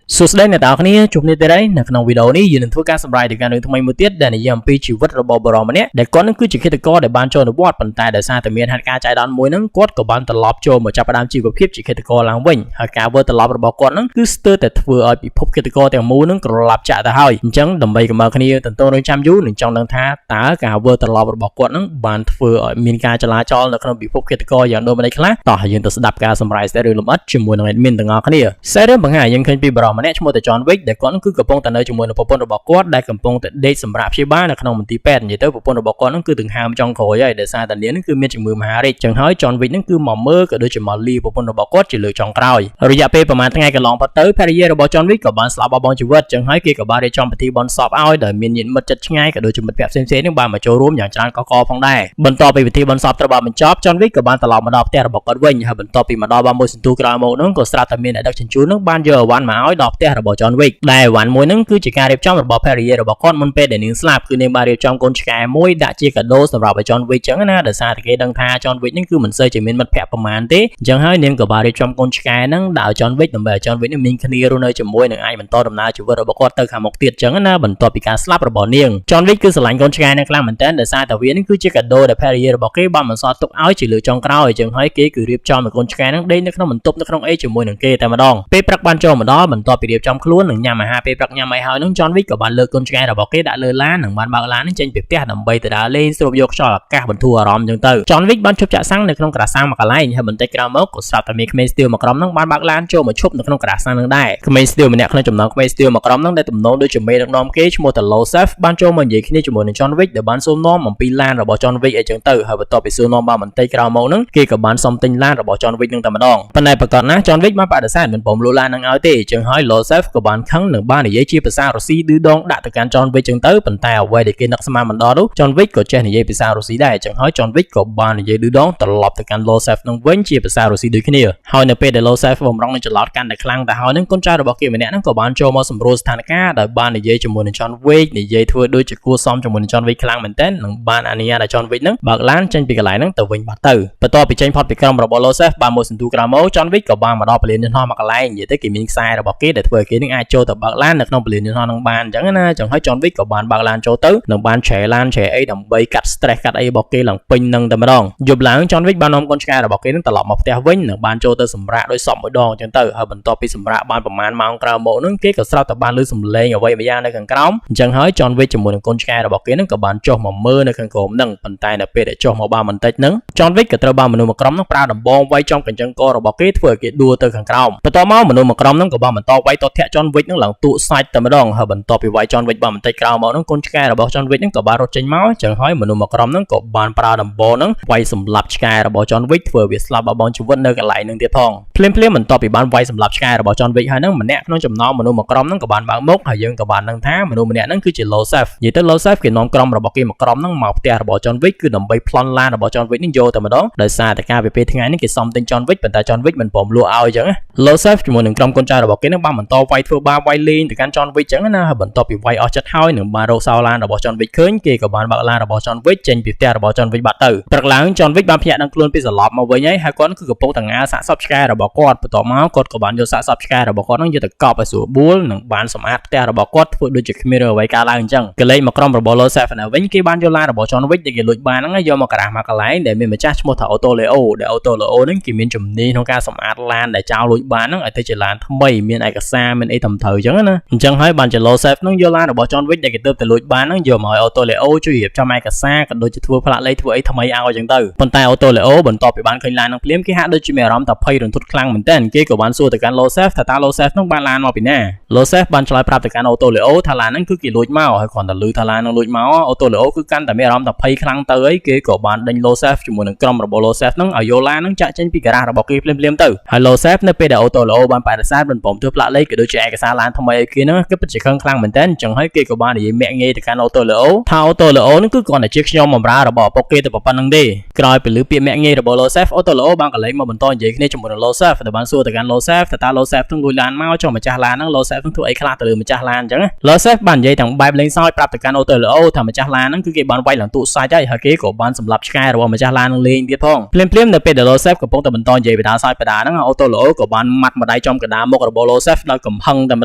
សួស្តីអ្នកទាំងអស់គ្នាជួបគ្នាទៀតហើយនៅក្នុងវីដេអូនេះយើងនឹងធ្វើការសម្រាយទៅកាន់រឿងថ្មីមួយទៀតដែលនិយាយអំពីជីវិតរបស់បុរសម្នាក់ដែលគាត់នឹងគឺជាឃាតករដែលបានចូលនិវត្តន៍ប៉ុន្តែដោយសារតែមានហេតុការណ៍ចៃដន្យមួយហ្នឹងគាត់ក៏បានត្រឡប់ចូលមកចាប់ផ្ដើមជីវភាពជាឃាតករឡើងវិញហើយការវិលត្រឡប់របស់គាត់ហ្នឹងគឺស្ទើរតែធ្វើឲ្យពិភពឃាតករទាំងមូលហ្នឹងក្រឡាប់ចាក់ទៅហើយអញ្ចឹងដើម្បីកុំឲ្យគ្នាទន្ទឹងរង់ចាំយូរនឹងចង់ដឹងថាតើការវិលត្រឡប់របស់គាត់ហ្នឹងបានធ្វើឲ្យមានការចលាចលនៅក្នុងពិភពឃាតករយ៉ាងដូចម្តេចខ្លះតោះយើងទៅស្ដាប់ការសម្រាយសាច់រឿងលម្អិតជាមួយនឹង admin ទាំងអស់គ្នាសាច់រឿងបង្ហាញយើងឃើញពីបុរសម្នាក់ឈ្មោះតែ John Wick ដែលគាត់គឺកំពុងតែនៅជាមួយនឹងប្រពន្ធរបស់គាត់ដែលកំពុងតែដេកសម្រាកព្យាបាលនៅក្នុងមន្ទីរពេទ្យនិយាយទៅប្រពន្ធរបស់គាត់ហ្នឹងគឺដង្ហើមចុងក្រោយហើយដោយសារតែនាងហ្នឹងគឺមានជំងឺមហារីកចឹងហើយ John Wick ហ្នឹងគឺមកមើលក៏ដូចជាមកលីប្រពន្ធរបស់គាត់ជាលើកចុងក្រោយរយៈពេលប្រហែលថ្ងៃកន្លងផុតទៅភរិយារបស់ John Wick ក៏បានស្លាប់បាត់បង់ជីវិតចឹងហើយគេក៏បានរៀបចំពិធីបុណ្យសពឲ្យដោយមានញាតិមិត្តជិតឆ្ងាយក៏ដូចជាមិត្តភក្តិផ្សេងៗហ្នឹងបានមកចូលរួមយ៉ាងច្រើនកកកផងដែរបន្ទាប់ពីពិធីបុណ្យសពត្រូវបានបញ្ចប់ John Wick ក៏បានត្រឡប់មកដល់ផ្ទះរបស់គាត់វិញហើយបន្ទាប់ពីមកដល់បានមួយសន្ទុះក្រោយមកហ្នឹងក៏ស្រាប់តែមានអ្នកដឹកជញ្ជូនហ្នឹងបានយកអីវ៉ាន់មកឲ្យដល់ផ្ទះរបស់ John Wick ដែលអីវ៉ាន់មួយហ្នឹងគឺជាការរៀបចំរបស់ភរិយារបស់គាត់មុនពេលដែលនាងស្លាប់គឺនាងបានរៀបចំកូនឆ្កែមួយដាក់ជាកាដូសម្រាប់ឲ្យ John Wick ចឹងណាដោយសារតែគេដឹងថា John Wick ហ្នឹងគឺមិនសូវជាមានមិត្តភក្តិប្រហែលទេអញ្ចឹងហើយនាងក៏បានរៀបចំកូនឆ្កែហ្នឹងដាក់ឲ្យ John Wick ដើម្បីឲ្យ John Wick នេះមានគ្នារស់នៅជាមួយនឹងអាចបន្តដំណើរជីវិតរបស់គាត់ទៅខាងមុខទៀតចឹងណាបន្ទាប់ពីការស្លាប់របស់នាង John Wick គឺស្រឡាញ់កូនឆ្កែហ្នឹងខ្លាំងមែនទែនដោយសារតែវានេះគឺជាកាដូដែលភរិយារបស់គេបានបន្សល់ទុកឲ្យជាលើកចុងក្រោយចឹងហើយគេគឺរៀបចំឲ្យកូនឆ្កែហ្នឹងដេកនៅក្នុងបន្ទប់នៅក្នុងអីជាមួយនឹងគេតែម្ដងពេលព្រឹកបានចូលមកដល់បន្ទាប់ពីរៀបចំខ្លួននិងញ៉ាំអាហារពេលព្រឹកញ៉ាំអីហើយហ្នឹង John Wick ក៏បានលើកកូនឆ្កែរបស់គេដាក់លើឡាននិងបានបើកឡានហ្នឹងចេញពីផ្ទះដើម្បីទៅដើរលេងស្រូបយកខ្យល់អាកាសបន្ធូរអារម្មណ៍ចឹងទៅ John Wick បានឈប់ចាក់សាំងនៅក្នុងក្រាសាំងមួយកន្លែងហើយបន្តិចក្រោយមកក៏ស្រាប់តែមានក្មេងស្ទាវមួយក្រុមហ្នឹងបានបើកឡានចូលមកឈប់នៅក្នុងក្រាសាំងហ្នឹងដែរក្មេងស្ទាវម្នាក់ក្នុងចំណោមក្មេងស្ទាវមួយក្រុមហ្នឹងដែលទំនងដូចជាមេដឹកនាំគេឈ្មោះថា Losef បានចូលមកនិយាយគ្នាជាមួយនឹង John Wick ដែលបានសួរនាំអំពីឡានរបស់ John Wick អីចឹងទៅហើយបន្ទាប់ពីសួរនាំបានបន្តិចក្រោយមកហ្នឹងគេក៏បានសុំទិញឡានរបស់ John Wick ហ្នឹងតែម្ដងប៉ុន្តែប្រកាសណាស់ John Wick បានបដិសេធមិនព្រមលក់ឡានហ្នឹងឲ្យទេចឹងហើយ Losef ក៏បានខឹងនិងបាននិយាយជាភាសារុស្ស៊ីឌឺដងដាក់ទៅកាន់ John Wick ចឹងទៅប៉ុន្តែអ្វីដែលគេនឹកស្មានមិនដល់នោះ John Wick ក៏ចេះនិយាយភាសារុស្ស៊ីដែរចឹងហើយ John Wick ក៏បាននិយាយឌឺដងត្រឡប់ទៅកាន់ Losef នឹងវិញជាភាសារុស្ស៊ីដូចគ្នាហើយនៅពេលដែល Losef បំរុងនឹងច្រឡោតកាន់តែខ្លាំងទៅហើយនឹងកូនចៅរបស់គេម្នាក់ហ្នឹងក៏បានចូលមកសម្រួលស្ថានភាពដោយបាននិយាយជាមួយនឹង John Wick និយាយធ្វើដូចជាគួរសមជាមួយនឹង John Wick ខ្លាំងមែនទែននិងបានអនុញ្ញាតឲ្យ John Wick ហ្នឹងបើកឡានចេញពីកន្លែងហ្នឹងទៅវិញបាត់ទៅបន្ទាប់ពីចេញផុតពីក្រុមរបស់ Losef បានមួយសន្ទុះក្រោយមក John Wick ក៏បានមកដល់ពលានយន្តហោះមួយកន្លែងនិយាយទៅគេមានខ្សែរបស់គេដែលធ្វើឲ្យគេនឹងអាចចូលទៅបើកឡាននៅក្នុងពលានយន្តហោះហ្នឹងបានអញ្ចឹងណាចឹងហើយ John Wick ក៏បានបើកឡានចូលទៅនិងបានឆែឡានឆែអីដើម្បីកាត់ stress កាត់អីរបស់គេឡើងពេញនឹងតែម្ដងយប់ឡើង John Wick បាននាំកូនឆ្កែរបស់គេនឹងត្រឡប់មកផ្ទះវិញនិងបានចូលទៅសម្រាកដោយសពមួយដងអញ្ចឹងទៅហើយបន្ទាប់ពីសម្រាកបានប្រហែលម៉ោងក្រោយមកហ្នឹងគេក៏ស្រាប់តែបានឮសំឡេងអ្វីមួយយ៉ាងនៅខាងក្រោមអញ្ចឹងហើយ John Wick ជាមួយនឹងកូនឆ្កែរបស់គេហ្នឹងក៏បានចុះមកមើលនៅខាងក្រោមហ្នឹងប៉ុន្តែនៅពេលដែលចុះមកបានបន្តិចហ្នឹង John Wick ក៏ត្រូវបានមនុស្សមួយក្រុមហ្នឹងប្រើដំបងវាយចំកញ្ចឹងករបស់គេធ្វើឲ្យគេដួលទៅខាងក្រោមបន្ទាប់មកមនុស្សមួយក្រុមហ្នឹងក៏បានបន្តវាយតធាក់ John Wick ហ្នឹងឡើងទក់សាច់តែម្ដងហើយបន្ទាប់ពីវាយ John Wick បានបន្តិចក្រោយមកហ្នឹងកូនឆ្កែរបស់ John Wick ហ្នឹងក៏បានរត់ចេញមកអញ្ចឹងហើយមនុស្សមួយក្រុមហ្នឹងក៏បានប្រើដំបងហ្នឹងវាយសម្លាប់ឆ្កែរបស់ John Wick ធ្វើឲ្យវាស្លាប់បាត់បង់ជីវិតនៅកន្លែងហ្នឹងទៀតផងភ្លាមៗបន្ទាប់ពីបានវាយសម្លាប់ឆ្កែរបស់ John Wick ហើយហ្នឹងម្នាក់ក្នុងចំណោមមនុស្សមួយក្រុមហ្នឹងក៏បានបើកមុខហើយយើងក៏បានដឹងថាមនុស្សម្នាក់ហ្នឹងគឺជា Losef និយាយទៅ Losef គេនាំក្រុមរបស់គេមួយក្រុមហ្នឹងមកផ្ទះរបស់ John Wick គឺដើម្បីប្លន់ឡានរបស់ John Wick នេះយកតែម្ដងដោយសារតែការពីពេលថ្ងៃនេះគេសុំទិញ John Wick ប៉ុន្តែ John Wick មិនព្រមលក់ឲ្យអញ្ចឹងណា Losef ជាមួយនឹងក្រុមកូនចៅរបស់គេនឹងបានបន្តវាយធ្វើបាបវាយលេងទៅកាន់ John Wick អញ្ចឹងណាហើយបន្ទាប់ពីវាយអស់ចិត្តហើយនឹងបានរកសោឡានរបស់ John Wick ឃើញគេក៏បានបើកឡានរបស់ John Wick ចេញពីផ្ទះរបស់ John Wick បាត់ទៅព្រឹកឡើង John Wick បានភ្ញាក់ដឹងខ្លួនពីសន្លប់មកវិញហើយហើយគាត់គឺកំពុងតែងើសាកសពឆ្កែរបស់គាត់បន្ទាប់មកគាត់ក៏បានយកសាកសពឆ្កែរបស់គាត់នឹងយកទៅកប់ឲ្យស្រួលបួលនិងបានសម្អាតផ្ទះរបស់គាត់ធ្វើដូចជាគ្មានរឿងអ្វីកើតឡើងអញ្ចឹងកលេចមកក្រុមរបស់ Losef នៅវិញគេបានយកឡានរបស់ John Wick ដែលគេលួចបានហ្នឹងយកមកការ៉ាស់មកកន្លែងដែលមានម្ចាស់ឈ្មោះថា Auto Leo ដែល Auto Leo ហ្នឹងគេមានជំនាញក្នុងការសម្អាតឡានដែលចោលលួចបានហ្នឹងឲ្យទៅជាឡានថ្មីមានឯកសារមានអីត្រឹមត្រូវអញ្ចឹងណាអញ្ចឹងហើយបានជា Losef ហ្នឹងយកឡានរបស់ John Wick ដែលគេទើបតែលួចបានហ្នឹងយកមកឲ្យ Auto Leo ជួយរៀបចំឯកសារក៏ដូចជាធ្វើផ្លាកលេខធ្វើអីថ្មីឲ្យអញ្ចឹងទៅប៉ុន្តែ Auto Leo បន្ទាប់ពីបានឃើញឡានហ្នឹងភ្លាមគេហាក់ដូចជាមានអារម្មណ៍ថាភ័យរន្ធត់ខ្លាំងមែនទែនគេក៏បានសួរទៅកាន់ Losef ថាតើ Losef ហ្នឹងបានឡានមកពីណា Losef បានឆ្លើយប្រាប់ទៅកាន់ Auto Leo ថាឡានហ្នឹងគឺគេលួចមកហើយគ្រាន់តែឮថាឡានហ្នឹងលួចមក Auto Leo គឺកាន់តែមានអារម្មណ៍ថាភ័យខ្លាំងទៅអីគេក៏បានដេញ Losef ជាមួយនឹងក្រុមរបស់ Losef ហ្នឹងឲ្យយកឡានហ្នឹងចាក់ចេញពីការ៉ាស់របស់គេភ្លាមៗទៅហើយ Losef នៅពេលដែល Auto Leo បានបដិសេធមិនព្រមធ្វើផ្លាកលេខក៏ដូចជាឯកសារឡានថ្មីឲ្យគេហ្នឹងគឺពិតជាខឹងខ្លាំងមែនទែនអញ្ចឹងហើយគេក៏បាននិយាយមាក់ងាយទៅកាន់ Auto Leo ថា Auto Leo ហ្នឹងគឺគ្រាន់តែជាខ្ញុំបម្រើរបស់ឪពុកគេទៅប៉ុណ្្នឹងទេក្រោយពីឮពាក្យមាក់ងាយរបស់ Losef Auto Leo បានកលេចមកបន្តនិយាយគ្នាជាមួយនឹង Losef ដែលបានសួរទៅកាន់ Losef ថាតើ Losef ហ្នឹងលួចឡានមកចុះម្ចាស់ឡានហ្នឹង Losef ហ្នឹងធ្វើអីខ្លះទៅលើម្ចាស់ឡានអញ្ចឹងណា Losef បាននិយាយទាំងបែបលេងសើចប្រាប់ទៅកាន់ Auto Leo ថាម្ចាស់ឡានហ្នឹងគឺគេបានវាយឡើងទូសាច់ហើយហើយគេក៏បានសម្លាប់ឆ្កែរបស់ម្ចាស់ឡានហ្នឹងលេងទៀតផងភ្លាមៗនៅពេលដែល Losef កំពុងតែបន្តនិយាយបដាសើចបដាហ្នឹង Auto Leo ក៏បានម៉ាត់ម្ដាយចំកណ្ដាលមុខរបស់ Losef Losef ដោយកំហឹងតែម្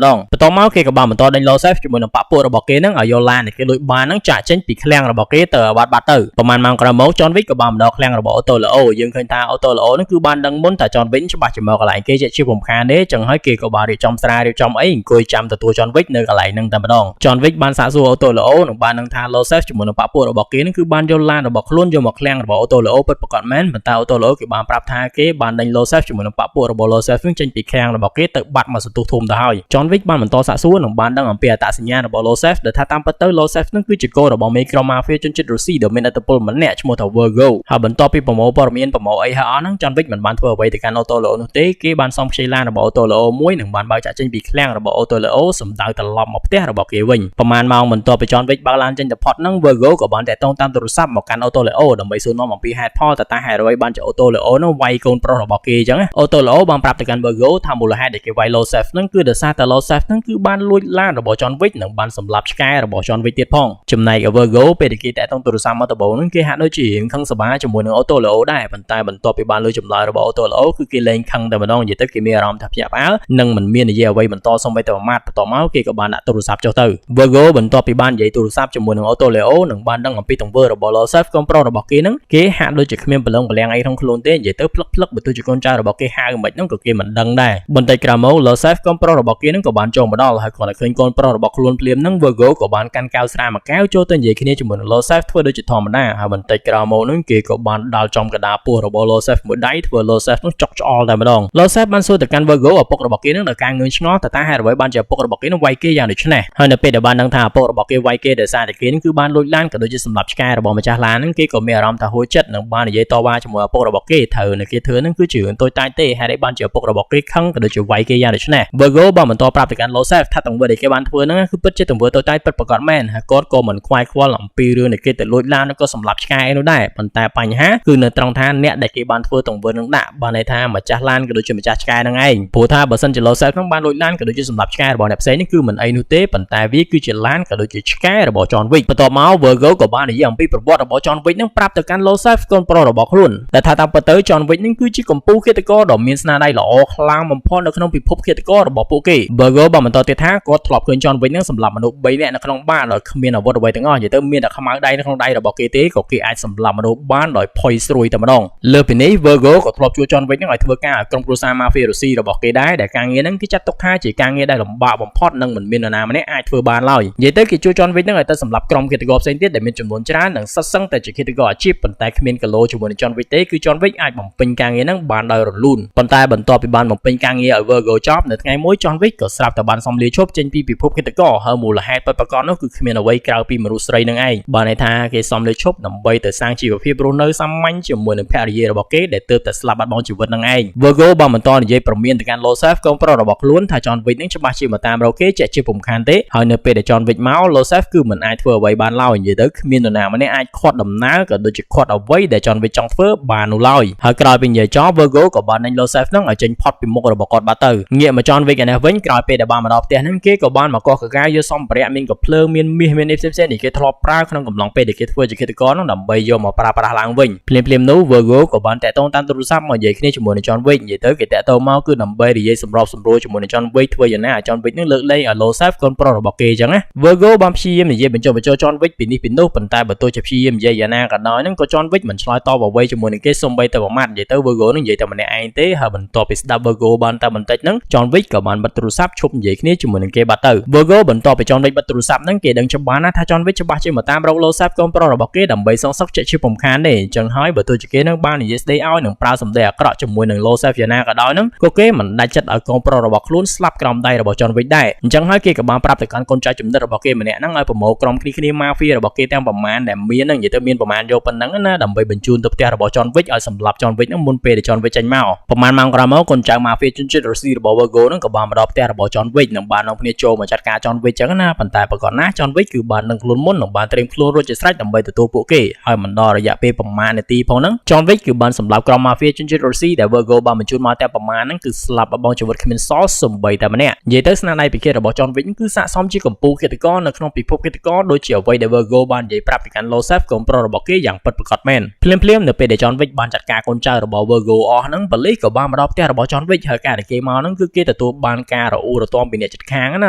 ដងបន្ទាប់មកគេក៏បានបន្តដេញ Losef ជាមួយនឹងបក្សពួករបស់គេហ្នឹងឲ្យយកឡានដែលគេលួចបានហ្នឹងចាក់ចេញពីឃ្លាំងរបស់គេទៅឲ្យបាត់បាត់ទៅប្រហែលម៉ោងក្រោយមក John Wick ក៏បានមកដល់ឃ្លាំងរបស់ Auto Leo យើងឃើញថា Auto Leo ហ្នឹងគឺបានដឹងមុនថា John Wick ច្បាស់ជាមកកន្លែងគេជាជាពំខានទេចឹងហើយគេក៏បានរៀបចំស្រារៀបចំអីអង្គុយចាំទទួល John Wick នៅកន្លែងហ្នឹងតែម្ដង John Wick បានសាកសួរ Auto Leo និងបានដឹងថា Losef ជាមួយនឹងបក្សពួករបស់គេហ្នឹងគឺបានយកឡានរបស់ខ្លួនយកមកឃ្លាំងរបស់ Auto Leo ពិតប្រាកដមែនប៉ុន្តែ Auto Leo គេបានប្រាប់ថាគេបានដេញ Losef ជាមួយនឹងបក្សពួករបស់ Losef ហ្នឹងចេញពីឃ្លាំងរបស់គេទៅបាត់មកសន្ទុះធំទៅហើយ John Wick បានបន្តសាកសួរនិងបានដឹងអំពីអត្តសញ្ញាណរបស់ Losef ដែលថាតាមពិតទៅ Losef ហ្នឹងគឺជាកូនរបស់មេក្រុម Mafia ជនជាតិរុស្ស៊ីដ៏មានឥទ្ធិពលម្នាក់ឈ្មោះថា Virgo ហើយបន្ទាប់ពីប្រមូលព័ត៌មានប្រមូលអីហើយអស់ហ្នឹង John Wick មិនបានធ្វើអ្វីទៅកាន់ Auto Leo នោះទេគេបានសុំខ្ចីឡានរបស់ Auto Leo មួយនិងបានបើកចាក់ចេញពីឃ្លាំងរបស់ Auto Leo សម្ដៅត្រឡប់មកផ្ទះរបស់គេវិញប្រហែលម៉ោងបន្ទាប់ពី John Wick បើកឡានចេញទៅផុតហ្នឹង Virgo ក៏បានតាក់ទងតាមទូរស័ព្ទមកកាន់ Auto Leo ដើម្បីសួរនាំអំពីហេតុផលតើតើហេតុអ្វីបានជា Auto Leo ហ្នឹងវាយកូនប្រុសរបស់គេអញ្ចឹង Auto Leo បានប្រាប់ទៅកាន់ Virgo ថាមូលហេតុដែលគេវាយ Losef ហ្នឹងគឺដោយសារតែ Losef ហ្នឹងគឺបានលួចឡានរបស់ John Wick និងបានសម្លាប់ឆ្កែរបស់ John Wick ទៀតផងចំណែកឯ Virgo ពេលដែលគេតាក់ទងទូរស័ព្ទមកដំបូងហ្នឹងគេហាក់ដូចជារៀងខឹងសម្បាជាមួយនឹង Auto Leo ដែរប៉ុន្តែបន្ទាប់ពីបានលើចម្លើយរបស់ Auto Leo គឺគេលែងខឹងតែម្ដងនិយាយទៅគេមានអារម្មណ៍ថាភ្ញាក់ផ្អើលនិងមិនមាននិយាយអ្វីបន្តសូម្បីតែមួយម៉ាត់បន្ទាប់មកគេក៏បានដាក់ទូរស័ព្ទចុះទៅ Virgo បន្ទាប់ពីបាននិយាយទូរស័ព្ទជាមួយនឹង Auto Leo និងបានដឹងអំពីទង្វើរបស់ Losef កូនប្រុសរបស់គេហ្នឹងគេហាក់ដូចជាគ្មានព្រលឹងព្រលាំងអីក្នុងខ្លួនទេនិយាយទៅភ្លឹកភ្លឹកបើទោះជាកូនចៅរបស់គេហៅមិនហ្នឹងក៏គេមិនដឹងដែរបន្តិចក្រោយមក Losef កូនប្រុសរបស់គេហ្នឹងក៏បានចូលមកដល់ហើយគ្រាន់តែឃើញកូនប្រុសរបស់ខ្លួនភ្លាមហ្នឹង Virgo ក៏បានកាន់កែវស្រាមួយកែវចូលទៅនិយាយគ្នាជាមួយនឹង Losef ធ្វើដូចជាធម្មតាហើយបន្តិចក្រោយមកហ្នឹងគេក៏បានដាល់ចំកដាពោះរបស់ Losef មួយដៃធ្វើ Losef នោះចុកឆ្អល់តែម្ដង Losef បានសួរទៅកាន់ Virgo ឪពុករបស់គេហ្នឹងដោយការងឿងឆ្ងល់តើតើហេតុអ្វីបានជាឪពុករបស់គេនឹងវាយគេយ៉ាងដូចនេះហើយនៅពេលដែលបានដឹងថាឪពុករបស់គេវាយគេដោយសារតែគេនឹងគឺបានលួចឡានក៏ដូចជាសម្លាប់ឆ្កែរបស់ម្ចាស់ឡានហ្នឹងគេក៏មានអារម្មណ៍ថាហួចចិត្តនិងបាននិយាយតវ៉ាជាមួយឪពុករបស់គេត្រូវនៅគេធ្វើហ្នឹងគឺជារឿងតូចតាចទេហេតុអីបានជាឪពុករបស់គេខឹងក៏ដូចជាវាយគេយ៉ាងដូចនេះ Virgo បានបន្តប្រាប់ទៅកាន់ Losef ថាទង្វើដែលគេបានធ្វើហ្នឹងគឺពិតជាទង្វើតូចតាចពិតប្រាកដមែនហើយគាត់ក៏មិនខ្វាយខ្វល់អំពីរឿងដែលគេទៅលួចឡានឬក៏សម្លាប់ឆ្កែនោះដែរប៉ុន្តែបញ្ហាគឺនៅត្រង់ថាអ្នកដែលគេបានធ្វើទង្វើនឹងដាក់បានន័យថាម្ចាស់ឡានក៏ដូចជាម្ចាស់ឆ្កែហ្នឹងឯងព្រោះថាបើសិនជា Losef ហ្នឹងបានលួចឡានក៏ដូចជាសម្លាប់ឆ្កែរបស់អ្នកផ្សេងនេះគឺមិនអីនោះទេប៉ុន្តែវាគឺជាឡានក៏ដូចជាឆ្កែរបស់ John Wick បន្ទាប់មក Virgo ក៏បាននិយាយអំពីប្រវត្តិរបស់ John Wick ហ្នឹងប្រាប់ទៅកាន់ Losef កូនប្រុសរបស់ខ្លួនដែលថាតាមពិតទៅ John Wick ហ្នឹងគឺជាកំពូលឃាតករដ៏មានស្នាដៃល្អខ្លាំងបំផុតនៅក្នុងពិភពឃាតកររបស់ពួកគេ Virgo បានបន្តទៀតថាគាត់ធ្លាប់ឃើញ John Wick ហ្នឹងសម្លាប់មនុស្ស3នាក់នៅក្នុងបារដោយគ្មានអាវុធអ្វីទាំងអស់និយាយទៅមានតែខ្មៅដៃនៅក្នុងដៃរបស់គេទេក៏គេអាចសម្លាប់មនុស្សបានដោយផុយស្រួយតែម្ដងលើពីនេះ Virgo ក៏ធ្លាប់ជួល John Wick ហ្នឹងឲ្យធ្វើការឲ្យក្រុមគ្រួសារ Mafia រុស្ស៊ីរបស់គេដែរដែលការងារហ្នឹងគេចាត់ទុកថាជាការងារដែលលំបាកបំផុតនិងមិនមាននរណាម្នាក់អាចធ្វើបានឡើយនិយាយទៅគេជួល John Wick ហ្នឹងឲ្យទៅសម្លាប់ក្រុមឃាតករផ្សេងទៀតដែលមានចំនួនច្រើននិងសុទ្ធសឹងតែជាឃាតករអាជីពប៉ុន្តែគ្មានគីឡូជាមួយនឹង John Wick ទេគឺ John Wick អាចបំពេញការងារហ្នឹងបានដោយរលូនប៉ុន្តែបន្ទាប់ពីបានបំពេញការងារឲ្យ Virgo ចប់នៅថ្ងៃមួយ John Wick ក៏ស្រាប់តែបានសុំលាឈប់ចេញពីពិភពឃាតករហើយមូលហេតុពិតប្រាកដនោះគឺគ្មានអ្វីក្រៅពីមនុស្សស្រីនឹងឯងបានន័យថាគេសុំលាឈប់ដើម្បីទៅសាងជីវភាពរស់នៅសាមញ្ញជាមួយនឹងភរិយារបស់គេដែលទើបតែស្លាប់បាត់បង់ជីវិតនឹងឯង Virgo បានបន្តនិយាយព្រមានទៅកាន់ Losef កូនប្រុសរបស់ខ្លួនថា John Wick នឹងច្បាស់ជាមកតាមរកគេជាក់ជាពុំខានទេហើយនៅពេលដែល John Wick មក Losef គឺមិនអាចធ្វើអ្វីបានឡើយនិយាយទៅគ្មាននរណាម្នាក់អាចខាត់ដំណើរក៏ដូចជាខាត់អ្វីដែល John Wick ចង់ធ្វើបាននោះឡើយហើយក្រោយពីនិយាយចប់ Virgo ក៏បានដេញ Losef នឹងឲ្យចេញផុតពីមុខរបស់គាត់បាត់ទៅងាកមក John Wick ឯនេះវិញក្រោយពេលដែលបានមកដល់ផ្ទះហ្នឹងគេក៏បានមកកោះកកាយយកសម្ភារៈមានកំភ្លើងមានមាសមានអីផ្សេងៗដែលគេធ្លាប់ប្រើក្នុងកំឡុងពេលដែលគេធ្វើជាឃាតករហ្នឹងដើម្បីយកមកប្រើប្រាស់ឡើងវិញភ្លាមៗនោះ Virgo ក៏បានតាក់ទងតាមទូរស័ព្ទមកនិយាយគ្នាជាមួយនឹង John Wick និយាយទៅគេតាក់ទងមកគឺដើម្បីនិយាយសម្របសម្រួលជាមួយនឹង John Wick ធ្វើយ៉ាងណាឲ្យ John Wick នឹងលើកលែងឲ្យ Losef កូនប្រុសរបស់គេអញ្ចឹងណា Virgo បានព្យាយាមនិយាយបញ្ចុះបញ្ចូល John Wick ពីនេះពីនោះប៉ុន្តែបើទោះជាព្យាយាមនិយាយយ៉ាងណាក៏ដោយហ្នឹងក៏ John Wick មិនឆ្លើយតបអ្វីជាមួយនឹងគេសូម្បីតែមួយម៉ាត់និយាយទៅ Virgo នឹងនិយាយតែម្នាក់ឯងទេហើយបន្ទាប់ពីស្ដាប់ Virgo បានតែបន្តិចហ្នឹង John Wick ក៏បានបិទទូរស័ព្ទឈប់និយាយគ្នាជាមួយនឹងគេបាត់ទៅ Virgo បន្ទាប់ពី John Wick បិទទូរស័ព្ទហ្នឹងគេដឹងច្បាស់ណាស់ថា John Wick ច្បាស់ជាមកតាមរក Losef កូនប្រុសរបស់គេដើម្បីសងសឹកជាក់ជាពុំខានទេអញ្ចឹងហើយបើទោះជាគេនឹងបាននិយាយស្ដីឲ្យនិងប្រើសម្ដីអាក្រក់ជាមួយនឹង Losef យ៉ាងណាក៏ដោយហ្នឹងក៏គេមិនដាច់ចិត្តឲ្យកូនប្រុសរបស់ខ្លួនស្លាប់ក្រោមដៃរបស់ John Wick ដែរអញ្ចឹងហើយគេក៏បានប្រាប់ទៅកាន់កូនចៅចំណិតរបស់គេម្នាក់ហ្នឹងឲ្យប្រមូលក្រុមគ្នាគ្នា Mafia របស់គេទាំងប្រមាណដែលមានហ្នឹងនិយាយទៅមានប្រមាណយកប៉ុណ្ណឹងណាដើម្បីបញ្ជូនទៅផ្ទះរបស់ John Wick ឲ្យសម្លាប់ John Wick ហ្នឹងមុនពេលដែល John Wick ចេញមកប្រមាណម៉ោងក្រោយមកកូនចៅ Mafia ជនជាតិរុស្ស៊ីរបស់ Virgo ហ្នឹងក៏បានមកដល់ផ្ទះរបស់ John Wick និងបាននាំគ្នាចូលមកចាត់ការ John Wick ចឹងណាប៉ុន្តែប្រកបណាស់ John Wick គឺបានដឹងខ្លួនមុននិងបានត្រៀមខ្លួនរួចជាស្រេចដើម្បីទទួលពួកគេហើយមិនដល់រយៈពេលប្រមាណនាទីផងហ្នឹង John Wick គឺបានសម្លាប់ក្រុម Mafia ជនជាតិរុស្ស៊ីដែល Virgo បានបញ្ជូនមកតែប្រមាណហ្នឹងគឺស្លាប់បាត់បង់ជីវិតគ្មានសល់សូម្បីតែម្នាក់និយាយទៅស្នាដៃពិឃាតរបស់ John Wick គឺស័ក្តិសមជាកម្ពូលឃាតករនៅក្នុងពិភពឃាតករដូចជាអ្វីដែល Virgo បាននិយាយប្រាប់ទៅកាន់ Losef កូនប្រុសរបស់គេយ៉ាងពិតប្រាកដមែនភ្លាមៗនៅពេលដែល John Wick បានចាត់ការកូនចៅរបស់ Virgo អស់ហ្នឹងប៉ូលីសក៏បានមកដល់ផ្ទះរបស់ John Wick ហើយការដែលគេមកហ្នឹងគឺគេទទួល ទទួលបានការរអ៊ូរទាំពីអ្នកជិតខាងណា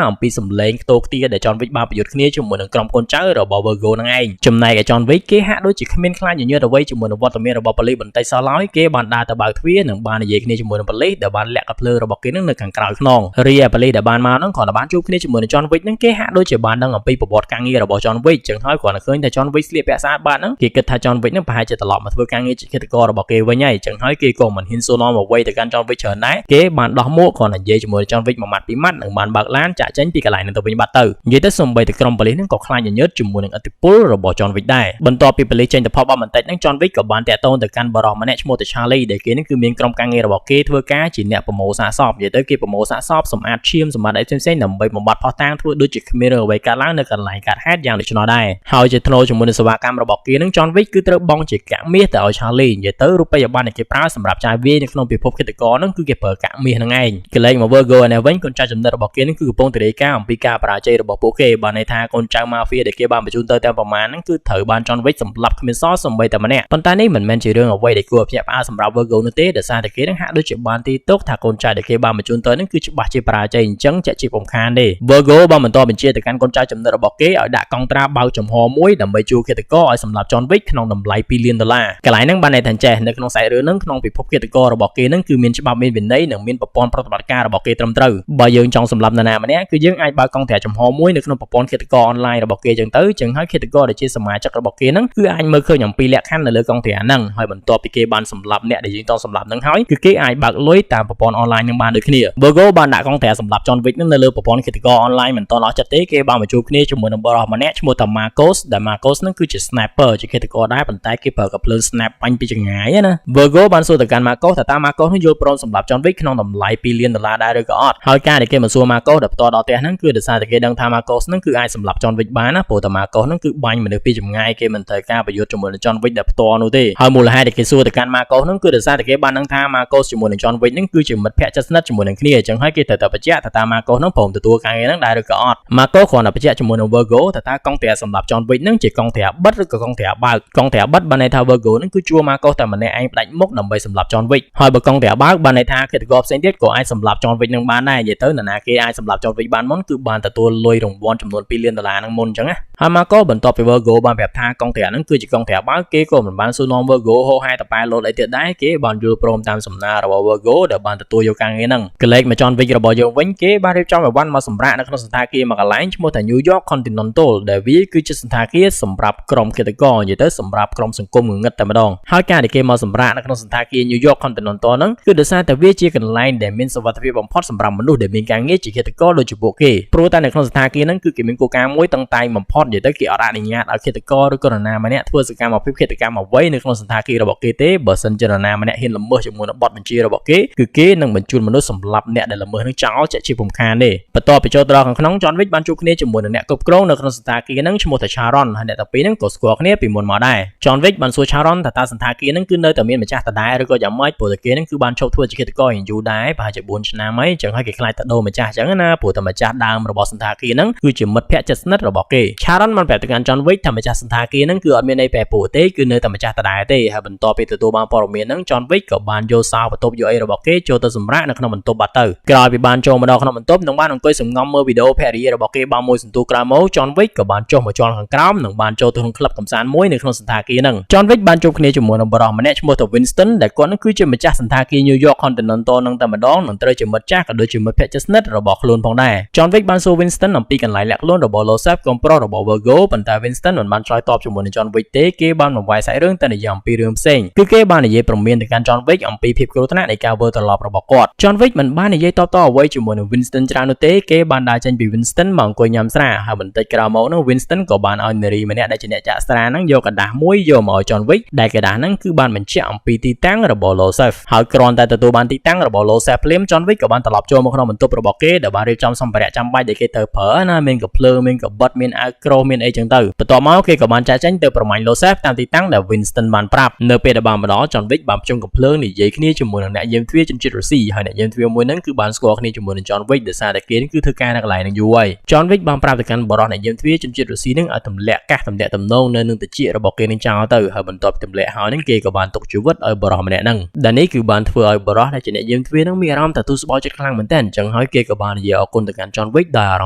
អំពីសម្លេងខ្ទោខ្ទាដែល John Wick បានប្រយុទ្ធគ្នាជាមួយនឹងក្រុមកូនចៅរបស់ Virgo ហ្នឹងឯងចំណែកឯ John Wick គេហាក់ដូចជាគ្មានខ្លាចញញើតអ្វីជាមួយនឹងវត្តមានរបស់ប៉ូលីសបន្តិចសោះឡើយគេបានដើរទៅបើកទ្វារនិងបាននិយាយគ្នាជាមួយនឹងប៉ូលីសដែលបានលាក់កាំភ្លើងរបស់គេនឹងនៅខាងក្រោយខ្នងរីឯប៉ូលីសដែលបានមកហ្នឹងគ្រាន់តែបានជួបគ្នាជាមួយនឹង John Wick ហ្នឹងគេហាក់ដូចជាបានដឹងអំពីប្រវត្តិការងាររបស់ John Wick ចឹងហើយគ្រាន់តែឃើញតែ John Wick ស្លៀកពាក់ស្អាតបាតហ្នឹងគេគិតថា John Wick ហ្នឹងប្រហែលជាត្រឡប់មកធ្វើការងារជាឃាតកររបស់គេវិញហើយចឹងហើយគេក៏មិនហ៊ានសួរនាំអ្វីទៅកាន់ John Wick ច្រើនដែរគេបានដោះមួកគ្រាន់តែនិយាយជាមួយ John Wick មួយម៉ាត់ពីរម៉ាត់និងបានបើកឡានចាក់ចេញពីកន្លែងហ្នឹងទៅវិញបាត់ទៅនិយាយទៅសូម្បីតែក្រុមប៉ូលីសហ្នឹងក៏ខ្លាចញញើតជាមួយនឹងឥទ្ធិពលរបស់ John Wick ដែរបន្ទាប់ពីប៉ូលីសចេញទៅផបអស់បន្តិចហ្នឹង John Wick ក៏បានតាក់ទងទៅកាន់បុរសម្នាក់ឈ្មោះតែ Charlie ដែលគេហ្នឹងគឺមានក្រុមការងាររបស់គេធ្វើការជាអ្នកប្រមូលសាកសពនិយាយទៅគេប្រមូលសាកសពសម្អាតឈាមសម្អាតអីផ្សេងៗដើម្បីបំបត្តិភស្តុតាងធ្វើដូចជាគ្មានរឿងអ្វីកើតឡើងនៅកន្លែងកើតហេតុយ៉ាងដូច្នោះដែរហើយជាថ្នូរជាមួយនឹងសេវាកម្មរបស់គេហ្នឹង John Wick គឺត្រូវបង់ជាកាក់មាសទៅឲ្យ Charlie និយាយទៅរូបិយប័ណ្ណដែលគេប្រើសម្រាប់ចាយវាយនៅក្នុងពិភពឃាតករហ្នឹងគឺគេប្រើកាក់មាសហ្នឹងឯងកលែងមក Virgo ឯនេះវិញកូនចៅចំណិតរបស់គេហ្នឹងគឺកំពុងតែរាយការណ៍អំពីការបរាជ័យរបស់ពួកគេបានន័យថាកូនចៅម៉ាហ្វៀដែលគេបានបញ្ជូនទៅទាំងប្រមាណហ្នឹងគឺត្រូវបាន John Wick សម្លាប់គ្មានសល់សូម្បីតែម្នាក់ប៉ុន្តែនេះមិនមែនជារឿងអ្វីដែលគួរឲ្យភ្ញាក់ផ្អើលសម្រាប់ Virgo នោះទេដោយសារតែគេនឹងហាក់ដូចជាបានទីទុកថាកូនចៅដែលគេបានបញ្ជូនទៅហ្នឹងគឺច្បាស់ជាបរាជ័យអញ្ចឹងជាក់ជាពំខានទេ Virgo បានបន្តបញ្ជាទៅកាន់កូនចៅចំណិតរបស់គេឲ្យដាក់កង់ត្រាបើកចំហមួយដើម្បីជួលឃាតករឲ្យសម្លាប់ John Wick ក្នុងតម្លៃ2លានដុល្លារកន្លែងហ្នឹងបានន័យថាចេះនៅក្នុងសាច់រឿងហ្នឹងក្នុងពិភពឃាតកររបស់គេហ្នឹងគឺមានច្បាប់មានវិន័យនិងមានប្រព័ន្ធប្រតិបត្តិការរបស់គេត្រឹមត្រូវបើយើងចង់សម្លាប់នរណាម្នាក់គឺយើងអាចបើកកង់ត្រាចំហមួយនៅក្នុងប្រព័ន្ធឃាតករអនឡាញរបស់គេចឹងទៅចឹងហើយឃាតករដែលជាសមាជិករបស់គេហ្នឹងគឺអាចមើលឃើញអំពីលក្ខខណ្ឌនៅលើកង់ត្រាហ្នឹងហើយបន្ទាប់ពីគេបានសម្លាប់អ្នកដែលយើងចង់សម្លាប់ហ្នឹងហើយគឺគេអាចបើកលុយតាមប្រព័ន្ធអនឡាញហ្នឹងបានដូចគ្នា Virgo បានដាក់កង់ត្រាសម្លាប់ John Wick ហ្នឹងនៅលើប្រព័ន្ធឃាតករអនឡាញមិនទាន់អស់ចិត្តទេគេបានមកជួបគ្នាជាមួយនឹងបុរសម្នាក់ឈ្មោះថា Marcos ដែល Marcos ហ្នឹងគឺជា sniper ជាឃាតករដែរប៉ុន្តែគេប្រើកាំភ្លើង snap បាញ់ពីចម្ងាយណា Virgo បានសួរទៅកាន់ Marcos ថាតើ Marcos ហ្នឹងយល់ព្រមសម្លាប់ John Wick ក្នុងតម្លៃ2លានដុល្លារដែរឬក៏អត់ហើយការដែលគេមកសួរ Marcos ដែលផ្ទាល់ដល់ផ្ទះហ្នឹងគឺដោយសារតែគេដឹងថា Marcos ហ្នឹងគឺអាចសម្លាប់ John Wick បានណាព្រោះតែ Marcos ហ្នឹងគឺបាញ់មនុស្សពីចម្ងាយគេមិនត្រូវការប្រយុទ្ធជាមួយនឹង John Wick ដែលផ្ទាល់នោះទេហើយមូលហេតុដែលគេសួរទៅកាន់ Marcos ហ្នឹងគឺដោយសារតែគេបានដឹងថា Marcos ជាមួយនឹង John Wick ហ្នឹងគឺជាមិត្តភក្តិជិតស្និទ្ធជាមួយនឹងគ្នាអញ្ចឹងហើយគេត្រូវតែបញ្ជាក់ថាតើ Marcos ហ្នឹងព្រមទទួលការងារហ្នឹងដែរឬក៏អត់ Marcos គ្រាន់តែបញ្ជាក់ជាមួយនឹង Virgo ថាតើកង់ត្រាសម្រាប់ John Wick ហ្នឹងជាកង់ត្រាបិទឬក៏កង់ត្រាបើកកង់ត្រាបិទបានន័យថា Virgo ហ្នឹងគឺជួល Marcos តែម្នាក់ឯងផ្ដាច់មុខដើម្បីសម្លាប់ John Wick ហើយបើកង់ត្រាបើកបានន័យថាឃាតករផ្សេងទៀតក៏អាចសម្លាប់ John Wick នឹងបានដែរនិយាយទៅនរណាគេអាចសម្លាប់ John Wick បានមុនគឺបានទទួលលុយរង្វាន់ចំនួន2លានដុល្លារហ្នឹងមុនអញ្ចឹងណាហើយ Marcos បន្ទាប់ពី Virgo បានប្រាប់ថាកង់ត្រាហ្នឹងគឺជាកង់ត្រាបើកគេក៏មិនបានសួរនាំ Virgo ហោហែតប៉ែលោតអីទៀតដែរគេបានយល់ព្រមតាមសំណើរបស់ Virgo ដែលបានទទួលយកការងារហ្នឹងកលេចមក John Wick របស់យើងវិញគេបានរៀបចំអីវ៉ាន់មកសម្រាប់នៅក្នុងសណ្ឋាគារមួយកន្លែងឈ្មោះថា New York Continental ដែលវាគឺជាសណ្ឋាគារសម្រាប់ក្រុមឃាតករនិយាយទៅសម្រាប់ក្រុមសង្គមងងឹតតែម្ដងហើយការដែលគេមកសម្រាប់នៅក្នុងសណ្ឋាគារ New York Continental ហ្នឹងគឺដោយសារតែវាជាកន្លែងដែលមានសុវត្ថិភាពបំផុតសម្រាប់មនុស្សដែលមានការងារជាឃាតករដូចជាពួកគេព្រោះតែនៅក្នុងសណ្ឋាគារហ្នឹងគឺគេមានគោលការណ៍មួយតឹងតែងបំផុតនិយាយទៅគេអត់អនុញ្ញាតឲ្យឃាតករឬក៏នរណាម្នាក់ធ្វើសកម្មភាពឃាតកម្មអ្វីនៅក្នុងសណ្ឋាគាររបស់គេទេបើសិនជានរណាម្នាក់ហ៊ានល្មើសជាមួយនឹងបទបញ្ជារបស់គេគឺគេនឹងបញ្ជូនមនុស្សសម្លាប់អ្នកដែលល្មើសនឹងចោលជាក់ជាពុំខានទេបន្ទាប់ពីចូលទៅដល់ខាងក្នុង John Wick បានជួបគ្នាជាមួយនឹងអ្នកគ្រប់គ្រងនៅក្នុងសណ្ឋាគារហ្នឹងឈ្មោះថា Charon ហើយអ្នកទាំងពីរហ្នឹងក៏ស្គាល់គ្នាពីមុនមកដែរ John Wick បានសួរ Charon ថាតើសណ្ឋាគារហ្នឹងគឺនៅតែមានម្ចាស់ដដែលឬក៏យ៉ាងម៉េចព្រោះតែគេហ្នឹងគឺបានឈប់ធ្វើជាឃាតករយ៉ាងយូរដែរប្រហែលជា4ឆ្នាំហើយអញ្ចឹងហើយគេខ្លាចទៅដូរម្ចាស់អញ្ចឹងណាព្រោះតែម្ចាស់ដើមរបស់សណ្ឋាគារហ្នឹងគឺជាមិត្តភក្តិជិតស្និទ្ធរបស់គេ Charon បានប្រាប់ទៅកាន់ John Wick ថាម្ចាស់សណ្ឋាគារហ្នឹងគឺអត់មានអីប្រែប្រួលទេគឺនៅតែម្ចាស់ដដែលទេហើយបន្ទាប់ពីទទួលបានព័ត៌មានហ្នឹង John Wick ក៏បានយកសោបន្ទប់យកអីរបស់គេចូលទៅសម្រាកនៅក្នុងបន្ទប់បាត់ទៅក្រោយពីបានចូលមកដល់ក្នុងបន្ទប់និងបានអង្គុយសម្ងំមើលវីដេអូភរិយារបស់គេបានមួយសន្ទុះក្រោយមក John Wick ក៏បានចុះមកជាន់ខាងក្រោមនិងបានចូលទៅក្នុងក្លឹបកម្សាន្តមួយនៅក្នុងសណ្ឋាគារហ្នឹង John Wick បានជួបគ្នាជាមួយនឹងបុរសម្នាក់ឈ្មោះថា Winston ដែលគាត់នឹងគឺជាម្ចាស់សណ្ឋាគារ New York Continental នឹងតែម្ដងនិងត្រូវជាមិត្តចាស់ក៏ដូចជាមិត្តភក្តិជិតស្និទ្ធរបស់ខ្លួនផងដែរ John Wick បានសួរ Winston អំពីកន្លែងលាក់ខ្លួនរបស់ Losef កូនប្រុសរបស់ Virgo ប៉ុន្តែ Winston មិនបានឆ្លើយតបជាមួយនឹង John Wick ទេគេបានបង្វែរសាច់រឿងទៅនិយាយអំពីរឿងផ្សេងគឺគេបាននិយាយព្រមានទៅកាន់ John Wick អំពីភាពគ្រោះថ្នាក់នៃការវិលត្រឡប់របស់គាត់ John Wick មិនបាននិយាយតបតអ្វីជាមួយនឹង Winston ច្រើននោះទេគេបានដើរចេញពី Winston មកអង្គុយញ៉ាំស្រាហើយបន្តិចក្រោយមកនោះ Winston ក៏បានឲ្យនារីម្នាក់ដែលជាអ្នកចាក់ស្រាហ្នឹងយកក្រដាសមួយយកមកឲ្យ John Wick ដែលក្រដាសហ្នឹងគឺបានបញ្ជាក់អំពីទីតាំងរបស់ Losef ហើយគ្រាន់តែទទួលបានទីតាំងរបស់ Losef ភ្លាម John Wick ក៏បានត្រឡប់ចូលមកក្នុងបន្ទប់របស់គេដែលបានរៀបចំសម្ភារៈចាំបាច់ដែលគេត្រូវប្រើណាមានកាំភ្លើងមានកាបិតមានអាវក្រោះមានអីចឹងទៅបន្ទាប់មកគេក៏បានចាកចេញទៅប្រមាញ់ Losef តាមទីតាំងដែល Winston បានប្រាប់នៅពេលដែលបានមកដល់ John Wick បានភ្ជង់កាំភ្លើងនិយាយគ្នាជាមួយនឹងអ្នកយាមទ្វារជនជាតិរុស្ស៊ីហើយអ្នកយាមទ្វារមួយហ្នឹងគឺបានស្គាល់គ្នាជាមួយនឹង John Wick ដោយសារតែគេគឺធ្វើការនៅកន្លែងហ្នឹងយូរហើយ John Wick បានប្រាប់ទៅកាន់បុរសអ្នកយាមទ្វារជនជាតិរុស្ស៊ីហ្នឹងឲ្យទម្លាក់កាសទម្លាក់ទំនងនៅនឹងត្រចៀករបស់គេនឹងចោលទៅហើយបន្ទាប់ពីទម្លាក់ហើយហ្នឹងគេក៏បានទុកជីវិតឲ្យបុរសម្នាក់ហ្នឹងដែលនេះគឺបានធ្វើឲ្យបុរសដែលជាអ្នកយាមទ្វារហ្នឹងមានអារម្មណ៍ថាទូស្បោ ចិត្តខ្លាំងមែនទែនអញ្ចឹងហើយគេក៏បាននិយាយអរគុណទៅកាន់ John Wick ដោយអារ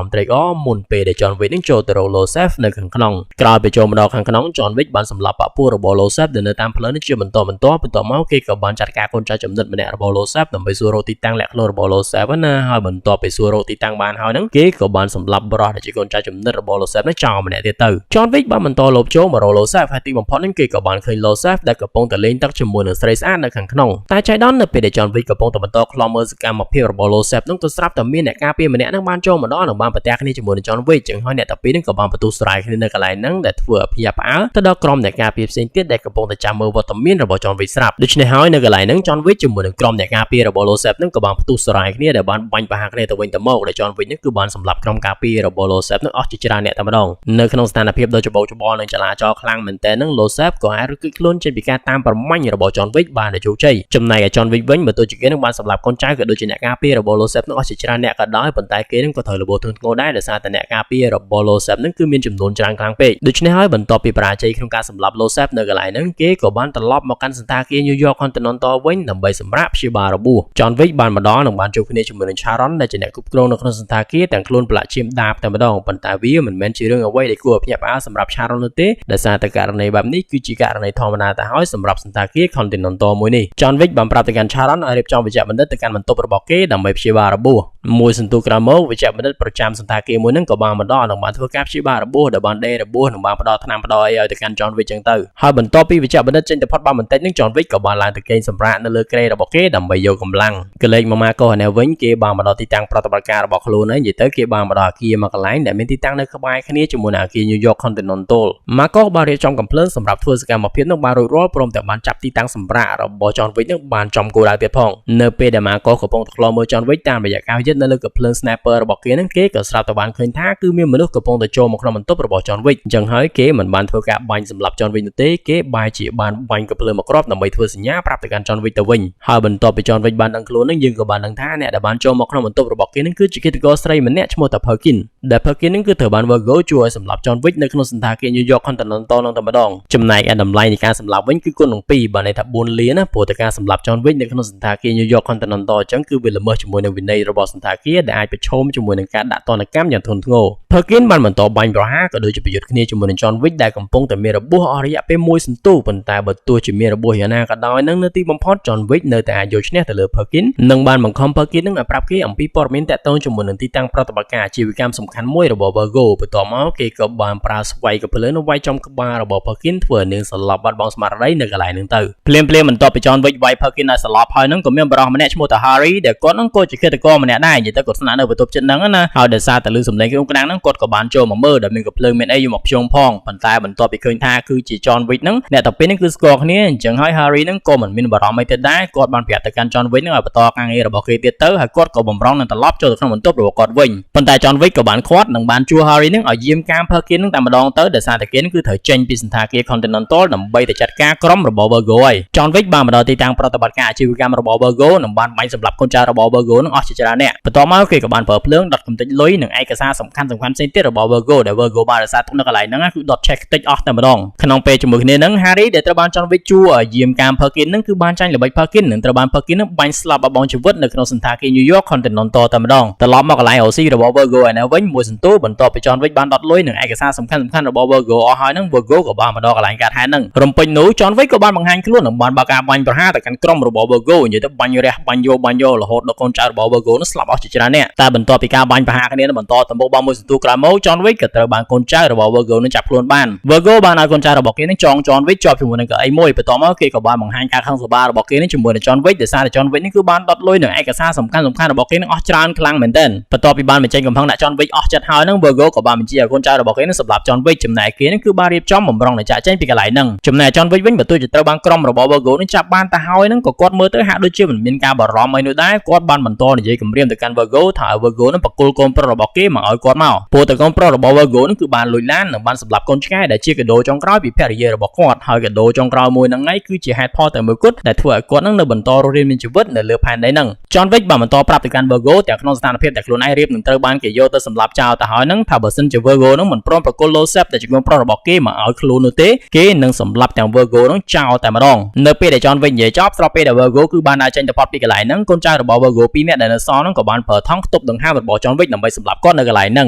ម្មណ៍ត្រេកអរមុនពេលដែល John Wick នឹងចូលទៅរក Losef នៅខាងក្នុងក្រោយពេលចូលមកដល់ខាងក្នុង John Wick បានសម្លាប់បពពួករបស់ Losef ដែលនៅតាមផ្លូវនេះជាបន្តបន្ទាប់បន្ទាប់មកគេក៏បានចាត់ការកូនចៅចំណិតម្នាក់របស់ Losef ដើម្បីសួររកទីតាំងលាក់ខ្លួនរបស់ Losef ណាហើយបន្ទាប់ពីសួររកទីតាំងបានហើយហ្នឹងគេក៏បានសម្លាប់បុរសដែលជាកូនចៅចំណិតរបស់ Losef នេះចោលម្នាក់ទៀតទៅ John Wick បានបន្តលបចូលមករក Losef ហើយទីបំផុតហ្នឹងគេក៏បានឃើញ Losef ដែលកំពុងតែលេងទឹកជាមួយនឹងស្រីស្អាតនៅខាងក្នុងតែចៃដន្យនៅពេលដែល John Wick កំពុងតែបន្តឃ្លាំមើលសកម្មភាពរបស់ Losef ហ្នឹងក៏ស្រាប់តែមានអ្នកការពារម្នាក់ហ្នឹងបានចូលមកដល់និងបានប្រទះគ្នាជាមួយនឹង John Wick ចឹងហើយអ្នកតាពីរហ្នឹងក៏បានបន្ទុះស្រាយគ្នានៅកន្លែងហ្នឹងដែលធ្វើឲ្យភ្ញាក់ផ្អើលទៅដល់ក្រុមអ្នកការពារផ្សេងទៀតដែលកំពុងតែចាំមើលវត្តមានរបស់ John Wick ស្រាប់ដូច្នេះហើយនៅកន្លែងហ្នឹង John Wick ជាមួយនឹងក្រុមអ្នកការពាររបស់ Losef ហ្នឹងក៏បានផ្ទុះស្រាយគ្នាដែលបានបាញ់ប្រហារគ្នាទៅវិញទៅមកដែល John Wick ហ្នឹងគឺបានសម្លាប់ក្រុមការពាររបស់ Losef ហ្នឹងអស់ជាច្រើនអ្នកតែម្ដងនៅក្នុងស្ថានភាពដ៏ច្របូកច្របល់និងចលាចលខ្លាំងមែនទែនហ្នឹង Losef ក៏អាចរត់គេចខ្លួនចេញពីការតាមប្រមាញ់របស់ John Wick បានដោយជោគជ័យចំណែកឯ John Wick វិញបើទោះជាគេនឹងបានសម្លាប់កូនចៅក៏ដូចជាអ្នកការពាររបស់ Losef នឹងអស់ជាច្រើនអ្នកក៏ដោយប៉ុន្តែគេនឹងក៏ត្រូវរបួសធ្ងន់ធ្ងរដែរដោយសារតែអ្នកការពាររបស់ Losef នឹងគឺមានចំនួនច្រើនខ្លាំងពេកដូច្នេះហើយបន្ទាប់ពីបរាជ័យក្នុងការសម្លាប់ Losef នៅកន្លែងហ្នឹងគេក៏បានត្រឡប់មកកាន់សណ្ឋាគារ New York Continental វិញដើម្បីសម្រាកព្យាបាលរបួស John Wick បានមកដល់និងបានជួបគ្នាជាមួយនឹង Charon ដែលជាអ្នកគ្រប់គ្រងនៅក្នុងសណ្ឋាគារទាំងខ្លួនប្រឡាក់ឈាមដាបតែម្ដងប៉ុន្តែវាមិនមែនជារឿងអ្វីដែលគួរឲ្យភ្ញាក់ផ្អើលសម្រាប់ Charon នោះទេដោយសារតែករណីបែបនេះគឺជាករណីធម្មតាទៅហើយសម្រាប់សណ្ឋាគារ Continental មួយនេះ John Wick បានប្រាប់ទៅកាន់ Charon ឲ្យរៀបចំវេជ្ជបណ្ឌិតទៅកាន់បន្ទប់របស់គេដើម្បីព្យាបាលរបួសមួយសន្ទុះក្រោយមកវេជ្ជបណ្ឌិតប្រចាំសណ្ឋាគារមួយហ្នឹងក៏បានមកដល់និងបានធ្វើការព្យាបាលរបួសដែលបានដេររបួសនិងបានផ្ដល់ថ្នាំផ្ដល់អីឲ្យទៅកាន់ John Wick ចឹងទៅហើយបន្ទាប់ពីវេជ្ជបណ្ឌិតចេញទៅផុតបានបន្តិចហ្នឹង John Wick ក៏បានឡើងទៅគេងសម្រាកនៅលើគ្រែរបស់គេដើម្បីយកកម្លាំងកលេចមកម៉ាកូឯនេះវិញគេបានមកដល់ទីតាំងប្រតិបត្តិការរបស់ខ្លួនហើយនិយាយទៅគេបានមកដល់អគារមួយកន្លែងដែលមានទីតាំងនៅក្បែរគ្នាជាមួយនឹងអគារ New York Continental ម៉ាកូបានរៀបចំកំភ្លើងសម្រាប់ធ្វើសកម្មភាពនោះបានរួចរាល់ព្រមទាំងបានចាប់ទីតាំងសម្រាករបស់ John Wick នឹងបានចំគោលដៅទៀតផងនៅពេលដែលម៉ាកូកំពុងតែឃ្លាំមើល John Wick តាមរយៈការយឹតនៅលើកំភ្លើង sniper របស់គេនឹងគេក៏ស្រាប់តែបានឃើញថាគឺមានមនុស្សកំពុងតែចូលមកក្នុងបន្ទប់របស់ John Wick អញ្ចឹងហើយគេមិនបានធ្វើការបាញ់សម្លាប់ John Wick នោះទេគេបែរជាបានបាញ់កំភ្លើងមកគ្រាប់ដើម្បីធ្វើសញ្ញាប្រាប់ទៅកាន់ John Wick ទៅវិញហើយបន្ទាប់ពី John Wick បានដឹងខ្លួននឹងយើងក៏បានដឹងថាអ្នកដែលបានចូលមកក្នុងបន្ទប់របស់គេនឹងគឺជាឃាតករស្រីម្នាក់ឈ្មោះថា Perkin ដែល Perkin នឹងគឺត្រូវបាន Virgo ជួយឲ្យសម្លាប់ John Wick នៅក្នុងសណ្ឋាគារ New York Continental នឹងតែម្ដងចំណែកឯតម្លៃនៃការសម្លាប់វិញគឺគុណនឹង2បានន័យថា4លានណាព្រោះតែការសម្លាប់ John Wick នៅក្នុងសណ្ឋាគារ New York Continental អញ្ចឹងគឺវាល្មើសជាមួយនឹងវិន័យរបស់សណ្ឋាគារដែលអាចប្រឈមជាមួយនឹងការដាក់ទណ្ឌកម្មយ៉ាងធ្ងន់ធ្ងរ Perkin បានបន្តបាញ់ប្រហារក៏ដូចជាប្រយុទ្ធគ្នាជាមួយនឹង John Wick ដែលកំពុងតែមានរបួសអស់រយៈពេលមួយសន្ទុះប៉ុន្តែបើទោះជាមានរបួសយ៉ាងណាក៏ដោយនឹងនៅទីបំផុត John Wick នៅតែអាចយកឈ្នះទៅលើ Perkin និងបានបង្ខំ Perkin នឹងឲ្យប្រាប់គេអំពីព័ត៌មានទាក់ទងជាមួយនឹងទីតាំងប្រតិបត្តិការអាជីវកម្មសំខាន់មួយរបស់ Virgo បន្ទាប់មកគេក៏បានប្រើស្វ័យកាំភ្លើងវាយចំក្បាលរបស់ Perkin ធ្វើឲ្យនាងសន្លប់បាត់បង់ស្មារតីនៅកន្លែងហ្នឹងទៅភ្លាមៗបន្ទាប់ពី John Wick វាយ Perkin ឲ្យសន្លប់ហើយហ្នឹងក៏មានបុរសម្នាក់ឈ្មោះថា Harry ដែលគាត់ហ្នឹងក៏ជាឃាតករម្នាក់ដែរនិយាយទៅគាត់ស្នាក់នៅបន្ទប់ជិតហ្នឹងណាហើយដោយសារតែឮសំឡេងក្រុមក្តាំងហ្នឹងគាត់ក៏បានចូលមកមើលដែលមានកាំភ្លើងមានអីយកមកភ្យងផងប៉ុន្តែបន្ទាប់ពីឃើញថាគឺជា John Wick ហ្នឹងអ្នកតាពីរហ្នឹងគឺស្គាល់គ្នាអញ្ចឹងហើយ Harry ហ្នឹងក៏មិនមានបារម្ភអីទៀតដែរគាត់បានប្រាប់ទៅកាន់ John Wick ហ្នឹងឲ្យបន្តការងាររបស់គេទៀតទៅហើយគាត់ក៏បំរុងនឹងត្រឡប់ចូលទៅក្នុងបន្ទប់របស់គាត់វិញប៉ុន្តែ John Wick ក៏បានឃាត់និងបានជួល Harry ហ្នឹងឲ្យយាមកាម Perkin ហ្នឹងតែម្ដងទៅដោយសារតែគេហ្នឹងគឺត្រូវចេញពីសណ្ឋាគារ Continental ដើម្បីទៅចាត់ការក្រុមរបស់ Virgo ហើយ John Wick បានមកដល់ទីតាំងប្រតិបត្តិការអាជីវកម្មរបស់ Virgo និងបានបាញ់សម្លាប់កូនចៅរបស់ Virgo នឹងអស់ជាច្រើនអ្នកបន្ទាប់មកគេក៏បានប្រើភ្លើងដុតកម្ទេចលុយនិងឯកសារសំខាន់សំខាន់ផ្សេងទៀតរបស់ Virgo ដែល Virgo បានរក្សាទុកនៅកន្លែងហ្នឹងគឺដុតឆេះខ្ទេចអស់តែម្ដងក្នុងពេលជាមួយគ្នាហ្នឹង Harry ដែលត្រូវបាន John Wick ជួលឲ្យយាមកាម Perkin ហ្នឹងគឺបានចាញ់ល្បិច Perkin និងត្រូវបាន Perkin ហ្នឹងបាញ់ស្លាប់បាត់បង់ជីវិតនៅក្នុងសណ្ឋាគារ New York Continental តែម្ដងត្រឡប់មកកន្លែង OC របស់ Virgo ឯនេះវិញមួយសន្ទុះបន្ទាប់ពី John Wick បានដុតលុយនិងឯកសារសំខាន់សំខាន់របស់ Virgo អស់ហើយហ្នឹង Virgo ក៏បានមកដល់កន្លែងកើតហេតុហ្នឹងរំពេចនោះ John Wick ក៏បានបង្ហាញខ្លួននិងបានបើកការបាញ់ប្រហារទៅកាន់ក្រុមរបស់ Virgo និយាយទៅបាញ់រះបាញ់យកបាញ់យករហូតដល់កូនចៅរបស់ Virgo នោះស្លាប់អស់ជាច្រើនអ្នកតែបន្ទាប់ពីការបាញ់ប្រហារគ្នានឹងបន្តដំបូកបានមួយសន្ទុះក្រោយមក John Wick ក៏ត្រូវបានកូនចៅរបស់ Virgo នឹងចាប់ខ្លួនបាន Virgo បានឲ្យកូនចៅរបស់គេនឹងចង John Wick ជាប់ជាមួយនឹងកៅអីមួយបន្ទាប់មកគេក៏បានបង្ហាញការខឹងសម្បារបស់គេនឹងជាមួយនឹង John Wick ដោយសារតែ John Wick នេះគឺបានដុតលុយនឹងឯកសារសំខាន់សំខាន់របស់គេនឹងអស់ច្រើនខ្លាំងមែនទែនបន្ទាប់ពីបានបញ្ចេញកំហឹងដាក់ John Wick អស់ចិត្តហើយនឹង Virgo ក៏បានបញ្ជាឲ្យកូនចៅរបស់គេនឹងសម្លាប់ John Wick ចំណែកគេនឹងគឺបានរៀបចំបំរុងនឹងចាក់ចេញពីកន្លែងហ្នឹងចំណែក John Wick វិញបើទោះជាត្រូវបានក្រុមរបស់ Virgo នឹងចាប់បានទៅហើយហ្នឹងក៏គាត់មើលទៅហាក់ដូចជាមិនមានការបារម្ភអីនោះដែរគាត់បានបន្តនិយាយគំរាមទៅ កាន់ Virgo ថាឲ្យ Virgo នឹងបកគលកូនប្រុសរបស់គេមកឲ្យគាត់មកព្រោះតែកូនប្រុសរបស់ Virgo នឹងគឺបានលួចឡាននិងបានសម្លាប់កូនឆ្កែដែលជាកាដូចុងក្រោយពីភរិយារបស់គាត់។ហើយកាដូចុងក្រោយមួយហ្នឹងឯងគឺជាហេតុផលតែមួយគត់ដែលធ្វើឲ្យគាត់នឹងនៅបន្តរស់រានមានជីវិតនៅលើផែនដីហ្នឹង។ John Wick បានបន្តប្រាប់ទៅកាន់ Virgo ទាំងក្នុងស្ថានភាពដែលខ្លួនឯងរៀបនឹងត្រូវបានគេយកទៅសម្លាប់ចោលទៅហើយហ្នឹងថាបើសិនជា Virgo ហ្នឹងមិនព្រមប្រគល់ Losep ដែលជាកូនប្រុសរបស់គេមកឲ្យខ្លួននោះទេគេនឹងសម្លាប់ទាំង Virgo ហ្នឹងចោលតែម្ដងនៅពេលដែល John Wick និយាយចប់ស្របពេលដែល Virgo គឺបានដើរចេញទៅផុតពីកន្លែងហ្នឹងកូនចៅរបស់ Virgo ពីរនាក់ដែលនៅសល់ហ្នឹងក៏បានប្រើថង់ខ្ទប់ដង្ហើមរបស់ John Wick ដើម្បីសម្លាប់គាត់នៅកន្លែងហ្នឹង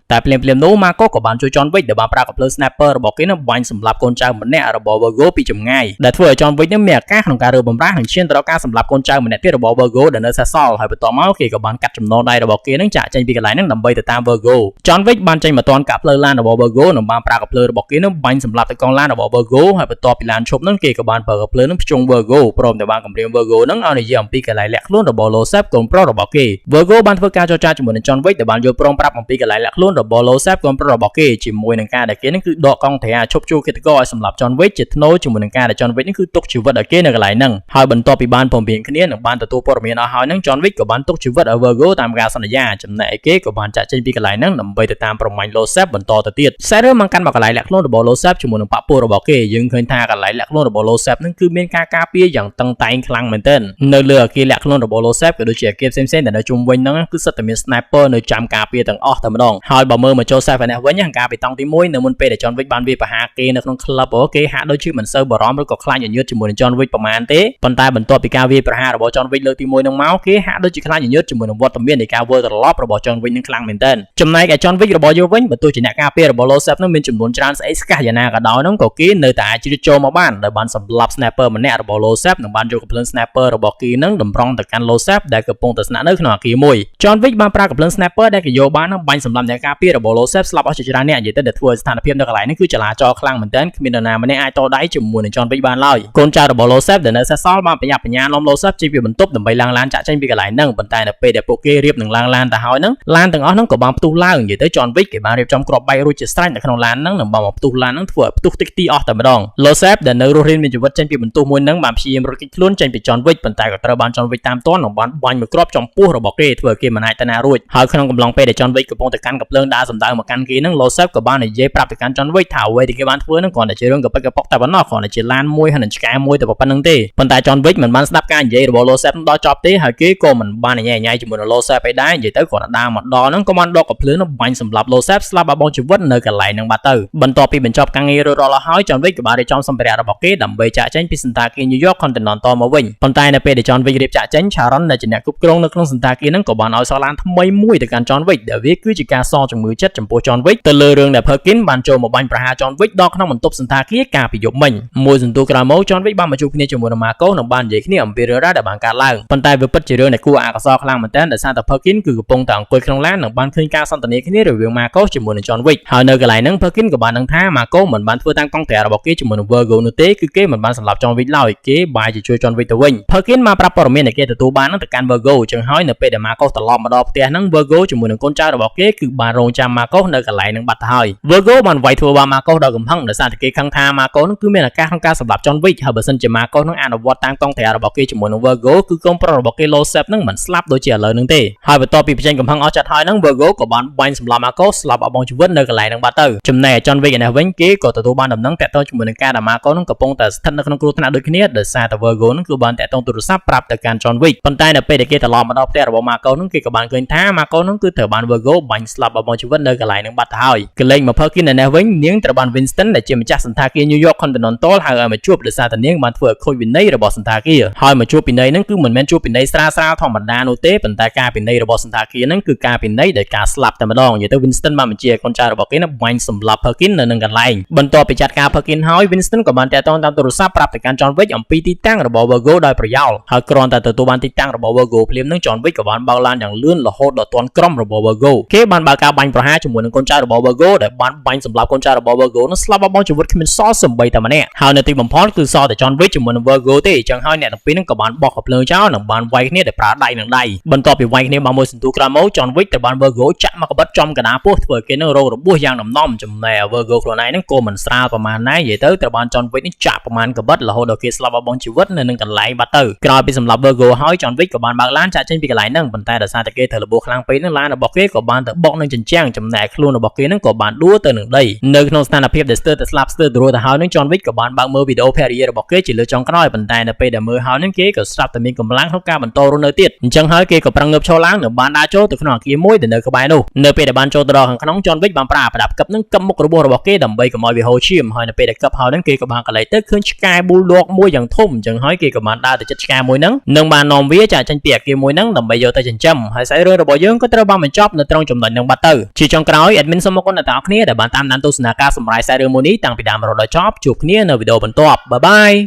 តែភ្លាមៗនោះ Marco ក៏បានជួយ John Wick ដែលបានប្រើកាំភ្លើង sniper របស់គេនឹងបាញ់សម្លាប់កូនចៅម្នាក់របស់ Virgo ពីចម្ងាយដែលធ្វើឲ្យ John Wick នឹងមានឱកាសក្នុងការរើបំរាស់និងឈានទៅដល់ការសម្លាប់កូនចៅម្នាក់ទៀតរបស់ Virgo ដែលនៅសេសសល់ហើយបន្ទាប់មកគេក៏បានកាត់ចំណងដៃរបស់គេនឹងចាក់ចេញពីកន្លែងហ្នឹងដើម្បីទៅតាម Virgo។ John Wick បានចេញមកទាន់កាក់ផ្លូវឡានរបស់ Virgo និងបានប្រើកាំភ្លើងរបស់គេនឹងបាញ់សម្លាប់ទៅកង់ឡានរបស់ Virgo ហើយបន្ទាប់ពីឡានឈប់ហ្នឹងគេក៏បានប្រើកាំភ្លើងនឹងភ្ជង់ Virgo ព្រមទាំងបានគម្រាម Virgo នឹងឲ្យនិយាយអំពីកន្លែងលាក់ខ្លួនរបស់ Losep កូនប្រុសរបស់គេ។ Virgo បានធ្វើការចរចាជាមួយនឹង John Wick ដែលបានយល់ព្រមប្រាប់អំពីកន្លែងលាក់ខ្លួនរបស់ Losep កូនប្រុសរបស់គេជាមួយនឹងការដែលគេនឹងគឺដកកង់ត្រាឈប់ជួឃាតករឲ្យសម្លាប់ John Wick ជាថ្នូរជាមួយនឹងការដែល John Wick នឹងគឺទុកជីវិតឲ្យគេនៅកន្លែងហ្នឹងហើយបន្ទាប់ពីបានព្រមព្រៀងគ្នានិងបានទទួលព័ត៌មានអស់ហើយហ្នឹង John Wick ក៏បានទុកជីវិតឲ្យ Virgo តាមការសន្យាចំណែកឯគេក៏បានចាក់ចេញពីកន្លែងហ្នឹងដើម្បីទៅតាមប្រមាញ់ Losep បន្តទៅទៀត។ ខ្សែរឿងមកកាន់មកកន្លែងលាក់ខ្លួនរបស់ Losep ជាមួយនឹងបក្សពួករបស់គេយើងឃើញថាកន្លែងលាក់ខ្លួនរបស់ Losep ហ្នឹងគឺមានការការពារយ៉ាងតឹងតែងខ្លាំងមែនទែននៅលើអគារលាក់ខ្លួនរបស់ Losep ក៏ដូចជាអគារផ្សេងៗដែលនៅជុំវិញហ្នឹងគឺសុទ្ធតែមាន sniper នៅចាំការពារទាំងអស់តែម្ដងហើយបើមើលមកចូល Joseph ឯនេះវិញកាលពីតង់ទី1នៅមុនពេលដែល John Wick បានវាយប្រហារគេនៅក្នុង club អូគេហាក់ដូចជាមិនសូវបារម្ភឬក៏ខ្លាចញញើតជាមួយនឹង John Wick ប្រហែលទេប៉ុន្តែបន្ទាប់ពីការវាយប្រហាររបស់ John Wick លើកទី1នឹងមកគេហាក់ដូចជាខ្លាចញញើតជាមួយនឹងវត្តមាននៃការវិលត្រឡប់របស់ John Wick នឹងខ្លាំងមែនទែនចំណែកឯ John Wick របស់យើងវិញបើទោះជាអ្នកការពាររបស់ Losep នឹងមានចំនួនច្រើនស្អេកស្កះយ៉ាងណាក៏ដោយនោះក៏គេនៅតែអាចជ្រៀតចូលមកបានដោយបានសម្លាប់ sniper ម្នាក់របស់ Losep និងបានយកកាំភ្លើង sniper របស់គេនឹងតម្រង់ទៅកាន់ Losep ដែលកំពុងតែស្នាក់នៅក្នុងអគារមួយ។ John Wick បានប្រើកាំភ្លើង sniper ដែលគេយកបាននឹងបាញ់សម្លាប់អ្នកការពាររបស់ Losep ស្លាប់អស់ជាច្រើនអ្នកនិយាយទៅដែលធ្វើឲ្យស្ថានភាពនៅកន្លែងនេះគឺចលាចលខ្លាំងមែនទែនគ្មាននរណាម្នាក់អាចតដៃជាមួយនឹង John Wick បានឡើយ។កូនចៅរបស់ Losep ដែលនៅសេសសល់បានប្រញាប់ប្រញាល់នាំ Losep ចេញពីបន្ទប់ដើម្បីឡើងឡានចាក់ចេញពីកន្លែងហ្នឹងប៉ុន្តែនៅពេលដែលពួកគេរៀបនឹងឡើងឡានទៅហើយហ្នឹងឡានទាំងអស់ហ្នឹងក៏បានផ្ទុះឡើងនិយាយទៅ John Wick គេបានរៀបចំគ្រាប់បែករួចជាស្រេចនៅក្នុងឡានហ្នឹងនិងបានមកផ្ទុះឡានហ្នឹងធ្វើឲ្យផ្ទុះតិចទីអស់តែម្ដង។ Losep ដែលនៅរស់រានមានជីវិតចេញពីបន្ទោះមួយហ្នឹងបានព្យាយាមរត់គេចខ្លួនចេញពី John Wick ប៉ុន្តែក៏ត្រូវបាន John Wick តាមទាន់និងបានបាញ់មួយគ្រាប់ចំពោះរបស់គេធ្វើឲ្យគេមិនអាចទៅណារួចហើយក្នុងកំឡុងពេលដែល John Wick កំពុងតែកាន់កាំភ្លើងដើរសម្ដៅមកកាន់គេហ្នឹង Losep ក៏បាននិយាយប្រាប់ទៅកាន់ John Wick ថាអ្វីដែលគេបានធ្វើហ្នឹងគ្រាន់តែជារឿងកប៉ិកកប៉ុកតែប៉ុណ្ណោះគ្រាន់តែជាឡានមួយហើយនឹងឆ្កែមួយតែប៉ុណ្្នឹងទេប៉ុន្តែ John Wick មិនបានស្ដាប់ការនិយាយរបស់ Losep ដល់ចប់ទេហើយគេក៏មិនបានញ៉ៃញ៉ៃជាមួយនឹង Losep ឯដែរនិយាយទៅគ្រាន់តែដើរមកដល់ហ្នឹងក៏បានដកកាំភ្លើងនោះបាញ់សម្លាប់ Losep ស្លាប់បាត់បង់ជីវិតនៅកន្លែងហ្នឹងបាត់ទៅ។បន្ទាប់ពីបញ្ចប់ការងាររួចរាល់អស់ហើយ John Wick ក៏បានរៀបចំសម្ភារៈរបស់គេដើម្បីចាក់ចេញពីសន្តាគារ New York Continental មកវិញប៉ុន្តែនៅពេលដែល John Wick រៀបចាក់ចេញ Charon ដែលជាអ្នកគ្រប់គ្រងនៅក្នុងសន្តាគារហ្នឹងក៏បានឲ្យសងឡានថ្មីមួយទៅកាន់ John Wick ដែលវាគឺជាការសងជំងឺចិត្តចំពោះ John Wick ទៅលើរឿងដែល Perkin បានចូលមកបាញ់ប្រហារ John Wick ដល់ក្នុងបន្ទប់សន្តាគារកាលពីយប់មិញមួយសន្ទុះក្រោយមក John Wick បានមកជួបគ្នាជាមួយនឹង Marco និងបាននិយាយគ្នាអំពីរឿងរ៉ាវដែលបានកើតឡើងប៉ុន្តែវាពិតជារឿងដែលគួរអកុសលខ្លាំងមែនទែនដោយសារតែ Perkin គឺកំពុងតែអង្គុយក្នុងឡាននិងបានឃើញការសន្ទនាគ្នារវាង Marco ជាមួយនឹង John Wick ហើយនៅកន្លែងហ្នឹង Perkin ក៏បានដឹងថា Marco មិនបានធ្វើតាមកុងត្រារបស់គេជាមួយនឹង Virgo នោះទេគឺគេមិនបានសម្លាប់ John Wick ឡើយគេបែរជាជួយ John Wick ទៅវិញ។ Perkin មកប្រាប់ព័ត៌មានដែលគេទទួលបានហ្នឹងទៅកាន់ Virgo ចឹងហើយនៅពេលដែល Marco ត្រឡប់មកដល់ផ្ទះហ្នឹង Virgo ជាមួយនឹងកូនចៅរបស់គេគឺបានរងចាំ Marco នៅកន្លែងហ្នឹងបាត់ទៅហើយ។ Virgo បានវាយធ្វើបាប Marco ដល់កំហឹងដោយសារតែគេខឹងថា Marco ហ្នឹងគឺមានឱកាសក្នុងការសម្លាប់ John Wick ហើយបើសិនជា Marco ហ្នឹងអនុវត្តតាមកុងត្រារបស់គេជាមួយនឹង Virgo គឺកូនប្រុសរបស់គេ Losep ហ្នឹងមិនស្លាប់ដូចជាឥឡូវហ្នឹងទេហើយបន្ទាប់ពីបញ្ចេញកំហឹងអស់ចិត្តហើយហ្នឹង Virgo ក៏បានបាញ់សម្លាប់ Marco ស្លាប់អស់បងជីវិតនៅកន្លែងហ្នឹងបាត់ទៅចំណែក John Wick ឯនេះវិញគេក៏ទទួលបានដំណឹងតាក់ទងជាមួយនឹងការដែល Marco ហ្នឹងកំពុងតែស្ថិតនៅក្នុងគ្រោះថ្នាក់ដូចគ្នាដោយសារតែ Virgo ហ្នឹងគឺបានតាក់ទងទូរស័ព្ទប្រាប់ទៅកាន់ John Wick ប៉ុន្តែនៅពេលដែលគេត្រឡប់មកដល់ផ្ទះរបស់ Marco ហ្នឹងគេក៏បានឃើញថា Marco ហ្នឹងគឺត្រូវបាន Virgo បាញ់ស្លាប់អស់បងជីវិតនៅកន្លែងហ្នឹងបាត់ទៅហើយកលែងមក Perkin ឯនេះវិញនាងត្រូវបាន Winston ដែលជាម្ចាស់សន្តាគារ New York Continental ហៅឲ្យមកជួបដោយសារតែនាងបានធ្វើឲ្យខូចវិន័យរបស់សន្តាគារហើយមកជួបពិន័យហ្នឹងគឺមិនមែនជួបពិន័យស្រាលស្រាលធម្មតានោះទេប៉ុន្តែការពិន័យរបស់សន្តាគារហ្នឹងគឺការពិន័យដោយការស្លាប់តែម្ដងនិយាយទៅ Winston បានបញ្ជាឲ្យកូនចៅរបស់គេណាបាញ់សម្លាប់ Perkin នៅនឹងកន្លែងបន្ទាប់ពីចាត់ការ Perkin ហើយ Winston ក៏បានតាក់ទងតាមទូរស័ព្ទប្រាប់ទៅកាន់ John Wick អំពីទីតាំងរបស់ Virgo ដោយប្រយោលហើយគ្រាន់តែទទួលបានទីតាំងរបស់ Virgo ភ្លាមនឹង John Wick ក៏បានបើកឡានយ៉ាងលឿនរហូតដល់ទាន់ក្រុមរបស់ Virgo គេបានបើកការបាញ់ប្រហារជាមួយនឹងកូនចៅរបស់ Virgo ដែលបានបាញ់សម្លាប់កូនចៅរបស់ Virgo នឹងស្លាប់បាត់បង់ជីវិតគ្មានសល់សំបីតែម្នាក់ហើយនៅទីបំផុតគឺសល់តែ John Wick ជាមួយនឹង Virgo ទេអញ្ចឹងហើយអ្នកទាំងពីរនឹងក៏បានបោះកាំភ្លើងចោលនិងបានវាយគ្នាដោយប្រើដៃនឹងដៃបន្ទាប់ពីវាយគ្នាបានមួយសន្ទុះក្រោយមក John Wick ត្រូវបាន Virgo ចាក់មកកបិតចំកណ្ដាលពោះធ្វើឲ្យគេនឹងរងរបួសយ៉ាងដំណំចំណែក Virgo ខ្លួនឯងហ្នឹងក៏មិនស្រាលប្រហែលដែរនិយាយទៅត្រូវបាន John Wick នេះចាក់ប្រហែលកបិតរហូតដល់គេស្លាប់បាត់បង់ជីវិតនៅនឹងកន្លែងបាត់ទៅក្រោយពីសម្លាប់ Virgo ហើយ John Wick ក៏បានបើកឡានចាក់ចេញពីកន្លែងហ្នឹងប៉ុន្តែ ន្តែដោយសារតែគេត្រូវរបួសខ្លាំងពេកហ្នឹងឡានរបស់គេក៏បានទៅបុកនឹងជញ្ជាំងចំណែកខ្លួនរបស់គេហ្នឹងក៏បានដួលទៅនឹងដីនៅក្នុងស្ថានភាពដែលស្ទើរតែស្លាប់ស្ទើរទៅរស់ទៅហើយហ្នឹង John Wick ក៏បានបើកមើលវីដេអូភរិយារបស់គេជាលើកចុងក្រោយប៉ុន្តែនៅពេលដែលមើលហើយហ្នឹងគេក៏ស្រាប់តែមានកម្លាំងក្នុងការបន្តរស់នៅទៀតអញ្ចឹងហើយគេក៏ប្រឹងងើបឈរឡើងនិងបានដើរចូលទៅក្នុងអគារមួយដែលនៅក្បែរនោះនៅពេលដែលបានចូលទៅដល់ខាងក្នុង John Wick បានប្រើប្រដាប់កឹបហ្នឹងកឹបមុខរបួសរបស់គេដើម្បីកុំឲ្យវាហូរឈាមហើយនៅពេលដែលកឹបហើយហ្នឹងគេក៏បានក្រឡេកទៅឃើញឆ្កែ Bulldog មួយយ៉ាងធំអញ្ចឹងហើយគេក៏បានដើរទៅជិតឆ្កែមួយហ្នឹងនិងបាននាំវាចាកចេញពីអគារមួយហ្នឹងដើម្បីយកទៅចិញ្ចឹមហើយសាច់រឿងរបស់យើងក៏ត្រូវបានបញ្ចប់នៅត្រង់ចំណុចហ្នឹងបាត់ទៅជាចុងក្រោយ admin សូមអរគុណដល់អ្នកទាំងអស់គ្នាដែលបានតាមដានទស្សនាការសម្រាយសាច់រឿងមួយនេះតាំងពីដើមរហូតដល់ចប់ជួបគ្នានៅវីដេអូបន្ទាប់bye bye.